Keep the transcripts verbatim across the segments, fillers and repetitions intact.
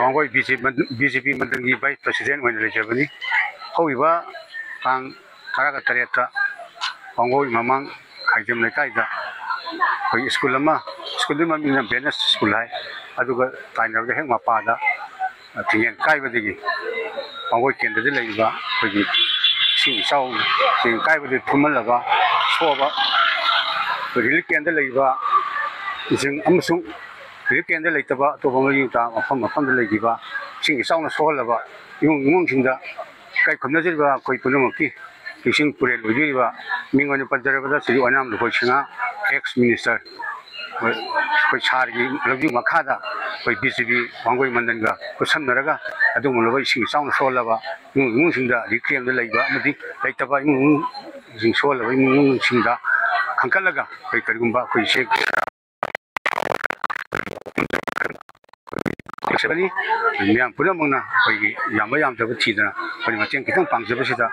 Wangoi B J ꯄꯤ ꯃꯟꯗꯜꯒꯤ vice president ꯑꯣꯏꯅ ꯂꯩꯖꯕꯅꯤ꯫ ꯍꯧꯈꯤꯕ ꯇꯥꯡ ꯇꯔꯥꯒ ꯇꯔꯦꯠꯇ ꯋꯥꯡꯒꯣꯏ ꯃꯃꯥꯡ ꯈꯥꯏꯖꯝ ꯂꯩꯀꯥꯏꯗ ꯑꯩꯈꯣꯏ ꯁ꯭ꯀꯨꯜ ꯑꯃ, ꯁ꯭ꯀꯨꯜꯗꯨꯒꯤ ꯃꯃꯤꯡꯅ ꯕꯦꯅꯁ ꯁ꯭ꯀꯨꯜ ꯍꯥꯏ, ꯑꯗꯨꯒ ꯇꯥꯏꯅꯕꯗ ꯍꯦꯛ ꯃꯄꯥꯗ ꯊꯤꯡꯉꯦꯟ ꯀꯥꯏꯕꯗꯒꯤ ꯋꯥꯡꯒꯣꯏ ꯀꯦꯟꯗ꯭ꯔꯗ ꯂꯩꯔꯤꯕ ꯑꯩꯈꯣꯏꯒꯤ ꯏꯁꯤꯡ ꯏꯆꯥꯎ, ꯊꯤꯡꯉꯦꯟ ꯀꯥꯏꯕꯗꯒꯤ ꯊꯨꯝꯍꯜꯂꯕ, ꯁꯣꯛꯑꯕ, ꯑꯩꯈꯣꯏ ꯔꯤꯂꯤꯐ ꯀꯦꯝꯗ ꯂꯩꯔꯤꯕ ꯁꯤꯡ ꯑꯃꯁꯨꯡ ꯔꯤꯂꯤꯐ ꯀꯦꯝꯗ ꯂꯩꯇꯕ ꯑꯇꯣꯞꯄ ꯃꯔꯤ ꯃꯇꯥ ꯃꯐꯝ ꯃꯐꯝꯗ ꯂꯩꯈꯤꯕ ꯏꯁꯤꯡ ꯏꯆꯥꯎꯅ ꯁꯣꯛꯍꯜꯂꯕ ꯏꯃꯨꯡ ꯏꯃꯨꯡꯁꯤꯡꯗ ꯏꯀꯥꯏ ꯈꯨꯝꯅꯖꯔꯤꯕ ꯑꯩꯈꯣꯏ ꯄꯨꯝꯅꯃꯛꯀꯤ ꯅꯤꯡꯁꯤꯡ ꯄꯨꯔꯦꯜ ꯑꯣꯏꯕꯤꯔꯤꯕ ꯃꯤꯡ ꯑꯣꯏꯅ ꯄꯟꯖꯔꯕꯗ ꯁ꯭ꯔꯤ ꯑꯣꯏꯅꯥꯝ ꯂꯨꯈꯣꯏ ꯁꯤꯡꯍ, ꯑꯦꯛꯁ ꯃꯤꯅꯤꯁꯇꯔ, ꯑꯩꯈꯣꯏ ꯁꯥꯔꯒꯤ ꯂꯧꯁꯤꯡ ꯃꯈꯥꯗ ꯑꯩꯈꯣꯏ ꯕꯤ ꯖꯦ ꯄꯤ ꯋꯥꯡꯒꯣꯏ ꯃꯟꯗꯜꯒ ꯈꯨꯠꯁꯝꯅꯔꯒ ꯑꯗꯨꯒꯨꯝꯂꯕ ꯏꯁꯤꯡ ꯏꯆꯥꯎꯅ ꯁꯣꯛꯍꯜꯂꯕ ꯏꯃꯨꯡ ꯏꯃꯨꯡꯁꯤꯡꯗ ꯔꯤꯂꯤꯐ ꯀꯦꯝꯗ ꯂꯩꯕ ꯑꯃꯗꯤ ꯂꯩꯇꯕ ꯏꯃꯨꯡ ꯏꯃꯨꯡꯁꯤꯡ ꯁꯣꯛꯍꯜꯂꯕ ꯏꯃꯨꯡ ꯏꯃꯨꯡꯁꯤꯡꯗ ꯈꯟꯒꯠꯂꯒ ꯑꯩꯈꯣꯏ ꯀꯔꯤꯒꯨꯝꯕ ꯑꯩꯈꯣꯏ ꯁꯦ ꯃꯌꯥꯝ ꯄꯨꯝꯅꯃꯛꯅ ꯑꯩꯈꯣꯏꯒꯤ ꯌꯥꯝꯕ ꯌꯥꯝꯗꯕ ꯊꯤꯗꯅ ꯑꯩꯈꯣꯏ ꯃꯇꯦꯡ ꯈꯤꯇꯪ ꯄꯥꯡꯖꯕꯁꯤꯗ,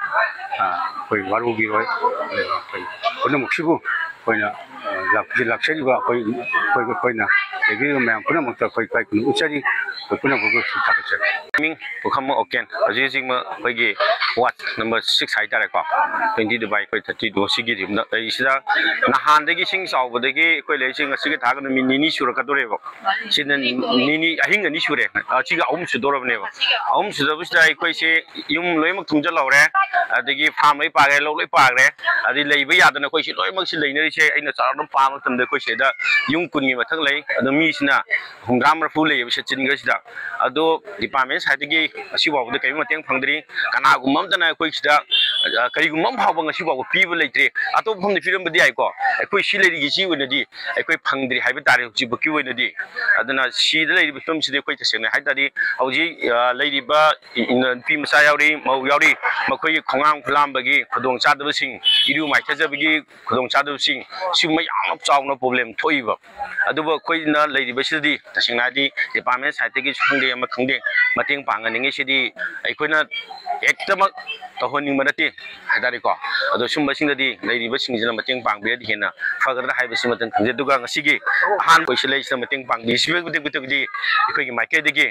ꯑ, ꯑꯩꯈꯣꯏ ꯋꯥꯔꯧꯕꯤꯔꯣꯏ꯫ ꯑꯩꯈꯣꯏ ꯄꯨꯝꯅꯃꯛꯁꯤꯕꯨ ꯑꯩꯈꯣꯏꯅ, ꯑ, ꯂꯥꯛ-, ꯂꯥꯛꯆꯔꯤꯕ ꯑꯩꯈꯣꯏ, ꯑꯩꯈꯣꯏ, ꯑꯩꯈꯣꯏꯅ ꯂꯩꯕꯤꯔꯤꯕ ꯃꯌꯥꯝ ꯄꯨꯝꯅꯃꯛꯇ ꯑꯩꯈꯣꯏ ꯏꯀꯥꯏ ꯈꯨꯝꯅꯕ ꯎꯠꯆꯔꯤ꯫ ꯑꯩꯈꯣꯏ ꯄꯨꯝꯅꯃꯛꯄꯨ ꯊꯥꯒꯠꯆꯔꯤ꯫ ꯃꯤꯡ ꯄꯨꯈꯝ ꯑꯣꯀꯦꯟ꯫ ꯍꯧꯖꯤꯛ ꯍꯧꯖꯤꯛꯃꯛ ꯑꯩꯈꯣꯏꯒꯤ ꯋꯥꯔꯗ ꯅꯝꯕꯔ ꯁꯤꯛꯁ ꯍꯥꯏꯇꯥꯔꯦꯀꯣ, twenty two by ꯑꯩꯈꯣꯏ thirty two ꯁꯤꯒꯤ ꯂꯩꯔꯤꯁꯤꯗ ꯅꯍꯥꯟꯗꯒꯤ ꯏꯁꯤꯡ ꯆꯥꯎꯕꯗꯒꯤ ꯑꯩꯈꯣꯏ ꯂꯩꯔꯤꯁꯤ ꯉꯁꯤꯒ ꯊꯥꯒ ꯅꯨꯃꯤꯠ ꯅꯤꯅꯤ ꯁꯨꯔꯛꯀꯗꯧꯔꯦꯕ꯫ ꯁꯤꯅ ꯅꯤꯅꯤ, ꯑꯍꯤꯡ ꯑꯅꯤ ꯁꯨꯔꯦ꯫ ꯑ, ꯁꯤꯒ ꯑꯍꯨꯝ ꯁꯨꯗꯧꯔꯕꯅꯦꯕ꯫ ꯑꯍꯨꯝ ꯁꯨꯗꯕꯁꯤꯗ ꯑꯩꯈꯣꯏꯁꯦ ꯌꯨꯝ ꯂꯣꯏꯅꯃꯛ ꯊꯨꯝꯖꯤꯜꯍꯧꯔꯦ, ꯑꯗꯒꯤ ꯐꯥꯔꯝ ꯂꯣꯏ ꯄꯥꯈ꯭ꯔꯦ, ꯂꯧ ꯂꯣꯏ ꯄꯥꯈ꯭ꯔꯦ꯫ ꯑꯗꯩ ꯂꯩꯕ ꯌꯥꯗꯅ ꯑꯩꯈꯣꯏ ꯁꯤ ꯂꯣꯏꯅꯃꯛ ꯁꯤ ꯂꯩꯅꯔꯤꯁꯦ꯫ ꯑꯩꯅ ꯆꯥꯎꯔꯥꯛꯅ ꯄꯥꯕ ꯃꯇꯝꯗ ꯑꯩꯈꯣꯏ ꯁꯤꯗ ꯌꯨꯝ ꯀꯨꯟꯒꯤ ꯃꯊꯛ ꯂꯩ꯫ ꯑꯗꯣ ꯃꯤꯁꯤꯅ ꯍꯨꯝꯗ꯭ꯔꯥ ꯃꯔꯤꯐꯨ ꯂꯩꯌꯦꯕ ꯁꯤ ꯆꯤꯟꯈ꯭ꯔꯁꯤꯗ꯫ ꯑꯗꯣ ꯗꯤꯄꯥꯔꯠꯃꯦꯟ ꯁꯥꯏꯠꯇꯒꯤ ꯑꯁꯤꯐꯥꯎꯕꯗ ꯀꯔꯤꯝ ꯃꯇꯦꯡ ꯐꯪꯗ꯭ꯔꯤ꯫ ꯀꯅꯥꯒꯨꯝꯕ ꯑꯝꯇꯅ ꯑꯩꯈꯣꯏ ꯁꯤꯗ, ꯑ, ꯀꯔꯤꯒꯨꯝꯕ ꯑꯃ ꯐꯥꯎꯕ ꯉꯁꯤ ꯐꯥꯎꯕ ꯄꯤꯕ ꯂꯩꯇ꯭ꯔꯤ꯫ ꯑꯇꯣꯞꯄ ꯃꯐꯝꯗ ꯄꯤꯔꯝꯕꯗꯤ ꯌꯥꯏꯀꯣ, ꯑꯩꯈꯣꯏ ꯁꯤ ꯂꯩꯔꯤꯒꯤ ꯁꯤ ꯑꯣꯏꯅꯗꯤ ꯑꯩꯈꯣꯏ ꯐꯪꯗ꯭ꯔꯤ ꯍꯥꯏꯕ ꯇꯥꯔꯦ ꯍꯧꯖꯤꯛꯐꯥꯎꯒꯤ ꯑꯣꯏꯅꯗꯤ꯫ ꯑꯗꯨꯅ ꯁꯤꯗ ꯂꯩꯔꯤꯕ ꯐꯤꯕꯝꯁꯤꯗꯤ ꯑꯩꯈꯣꯏ ꯇꯁꯦꯡꯅ ꯍꯥꯏ ꯇꯥꯔꯗꯤ ꯍꯧꯖꯤꯛ, ꯑ, ꯂꯩꯔꯤꯕ ꯅꯨꯄꯤ ꯃꯆꯥ ꯌꯥꯎꯔꯤ, ꯃꯧ ꯌꯥꯎꯔꯤ, ꯃꯈꯣꯏꯒꯤ ꯈꯣꯡꯍꯥꯝ ꯈꯨꯂꯥꯝꯕꯒꯤ ꯈꯨꯗꯣꯡꯆꯥꯗꯕꯁꯤꯡ, ꯏꯔꯨ ꯃꯥꯏꯊꯖꯕꯒꯤ ꯈꯨꯗꯣꯡꯆꯥꯗꯕꯁꯤꯡ, ꯁꯤꯒꯨꯝꯕ ꯌꯥꯝꯅ ꯆꯥꯎꯅ ꯄ꯭ꯔꯣꯕ꯭ꯂꯦꯝ ꯊꯣꯛꯏꯕ꯫ ꯑꯗꯨꯕꯨ ꯑꯩꯈꯣꯏꯅ ꯂꯩꯔꯤꯕꯁꯤꯗꯗꯤ ꯇꯁꯦꯡꯅ ꯍꯥꯏꯗꯤ department side ꯇꯒꯤꯁꯨ ꯈꯪꯗꯦ, ꯑꯃ ꯈꯪꯗꯦ, ꯃꯇꯦꯡ ꯄꯥꯡꯍꯟꯅꯤꯡꯉꯤꯁꯤꯗꯤ ꯑꯩꯈꯣꯏꯅ ꯍꯦꯛꯇꯃꯛ ꯇꯧꯍꯟꯅꯤꯡꯕ ꯅꯠꯇꯦ ꯍꯥꯏꯇꯥꯔꯦꯀꯣ꯫ ꯑꯗꯣ ꯁꯨꯝꯕꯁꯤꯡꯗꯗꯤ ꯂꯩꯔꯤꯕꯁꯤꯡꯁꯤꯅ ꯃꯇꯦꯡ ꯄꯥꯡꯕꯤꯔꯗꯤ ꯍꯦꯟꯅ ꯐꯒꯗ꯭ꯔꯥ ꯍꯥꯏꯕꯁꯤꯃꯇꯪ ꯈꯪꯖꯩ꯫ ꯑꯗꯨꯒ ꯉꯁꯤꯒꯤ ꯑꯍꯥꯟꯕ ꯑꯩꯈꯣꯏ ꯁꯤꯂꯩꯁꯤꯗ ꯃꯇꯦꯡ ꯄꯥꯡꯕꯤꯔꯤꯕꯗꯨꯒꯤꯗꯤ ꯑꯩꯈꯣꯏꯒꯤ ꯃꯥꯏꯀꯩꯗꯒꯤ,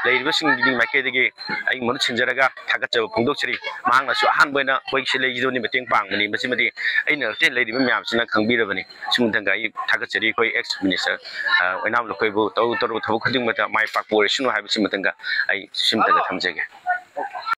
ꯂꯩꯔꯤꯕꯁꯤꯡꯒꯤ ꯃꯥꯏꯀꯩꯗꯒꯤ ꯑꯩ ꯃꯍꯨꯠ ꯁꯤꯟꯖꯔꯒ ꯊꯥꯒꯠꯆꯕ ꯐꯣꯡꯗꯣꯛꯆꯔꯤ꯫ ꯃꯍꯥꯛꯅꯁꯨ ꯑꯍꯥꯟꯕ ꯑꯣꯏꯅ ꯑꯩꯈꯣꯏ ꯁꯤꯂꯩꯁꯤꯗꯅꯤ ꯃꯇꯦꯡ ꯄꯥꯡꯕꯅꯤ꯫ ꯃꯁꯤꯃꯗꯤ ꯑꯩꯅ ꯅꯠꯇꯦ, ꯂꯩꯔꯤꯕ ꯃꯌꯥꯝꯁꯤꯅ ꯈꯪꯕꯤꯔꯕꯅꯤ꯫ ꯁꯤꯃꯇꯪꯒ ꯑꯩ ꯊꯥꯒꯠꯆꯔꯤ꯫ ꯑꯩꯈꯣꯏ ex minister, ꯑ, ꯑꯣꯏꯅꯥꯝ ꯂꯨꯈꯣꯏꯕꯨ ꯇꯧꯔꯨ ꯇꯧꯔꯨ ꯊꯕꯛ ꯈꯨꯗꯤꯡꯃꯛꯇ ꯃꯥꯏ ꯄꯥꯛꯄ ꯑꯣꯏꯔꯁꯅꯨ ꯍꯥꯏꯕꯁꯤꯃꯇꯪꯒ ꯑꯩ ꯁꯤꯃꯇꯪꯒ ꯊꯝꯖꯒꯦ꯫